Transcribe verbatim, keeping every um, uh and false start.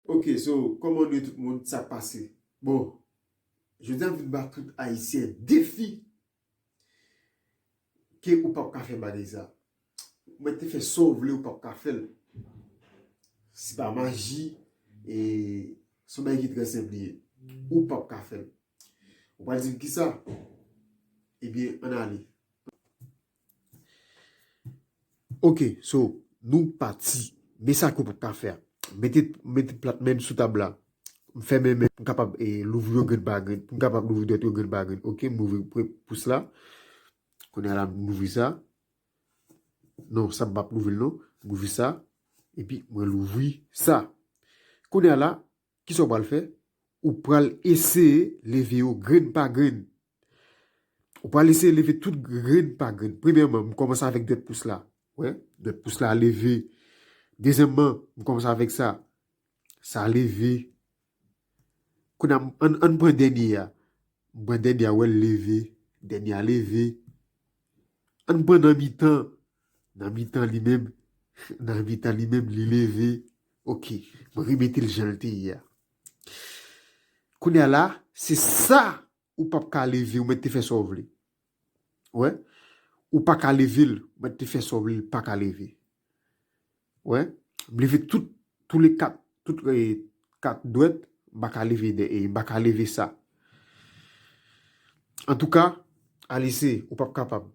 Ok, so, kòman nou ye tout moun, sa k pase? Bon, jodi a m vin ba tout Ayisyen defi ke ou p ap ka fè bagay sa. Ou mèt te fè sa w vle, ou p ap ka fè l. Se pa maji, e se yon bagay ki trè senp li ye. Ou p ap ka fè l. Ou pral di m kisa? Ebyen, ann ale. Ok, so, nou pati. Men sa ke w p ap ka fè a. Mete, mete plat men m sou tab la. M fèmen men m, m kapab eh, louvri yo grenn pa grenn. M kapab louvri dwèt yo grenn pa grenn. Ok, m louvri pre- pous la. Kounye a la, m louvri sa. Non, sa m p ap louvri l non. M louvri sa. Epi, mwen louvri sa. Kounye a la, kisa w pral fè? Ou pral eseye leve yo grenn pa grenn. Ou pral eseye leve tout grenn pa grenn. Premyèman, m kòmanse avèk dwèt pous la. Wè, dwèt pous la leve. Dezyèmman, m kòmanse avèk sa. Sa leve. Kounye a, ann, ann pran dènye a. M pran dènye a, wè l leve. Dènye a leve. Ann pran nan mitan. Nan mitan li menm. Nan mitan li menm, li leve. Ok. Mwen remete l jan l te ye a. Kounye a la, se sa ou p ap ka leve, ou mèt te fè sa w vle. Wè? Ou pa ka leve l, ou mèt te fè sa w vle, l pa ka leve. Wè? M leve tout, tou le kat, tout eh, kat dwèt, m pa ka leve de, eh, m pa ka leve sa. Antouka, Alice, ou p ap kapab.